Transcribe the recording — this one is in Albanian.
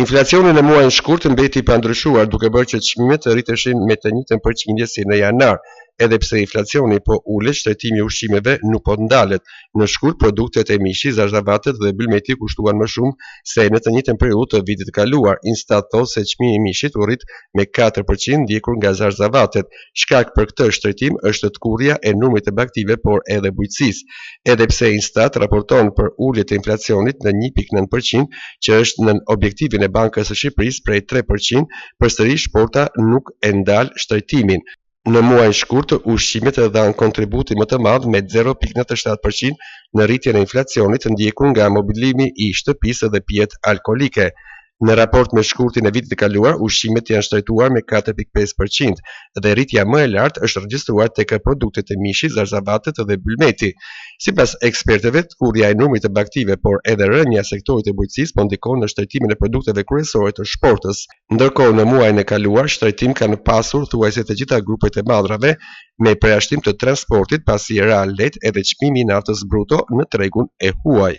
Inflacioni në muajin shkurt mbeti i pandryshuar, duke bërë që çmimet të rriteshin me të njëjtën përqindje si në janar. Edhe pse inflacioni po ulet, shtrenjtimi i ushqimeve nuk po ndalet. Në shkurt, produktet e mishit, zarzavatet dhe bylmeti kushtuan më shumë se në të njëjtën periudhë të vitit të kaluar. Instat thotë se çmimi i mishit u rrit me 4% ndjekur nga zarzavatet. Shkak për këtë shtrenjtim është tkurrja e numrit të bagëtive, por edhe bujqësisë. Edhe pse Instat raporton për ulje të inflacionit në 1.9%, që është nën objektivin e Bankës së Shqipërisë prej 3%, përsëri shporta nuk e ndal shtrenjtimin. Në muajin shkurt, ushqimet dhanë kontributin më të madh me 0.97% në rritjen e inflacionit, ndjekur nga mobilimi i shtëpisë dhe pijet alkoolike. Në raport me shkurtin e vitit të kaluar, ushqimet janë shtrenjtuar me 4.5% dhe rritja më e lartë është regjistruar tek produktet e mishit, zarzavatet dhe bylmeti. Sipas ekspertëve, tkurrja e numrit të bagëtive, por edhe rënia e sektorit të bujqësisë po ndikon në shtrenjtimin e produkteve kryesore të shportës. Ndërkohë, në muajin e kaluar, shtrenjtim kanë pasur thuajse të gjitha grupet e mallrave, me përjashtim të transportit, pasi ra lehtë edhe çmimi i naftës bruto në tregun e huaj.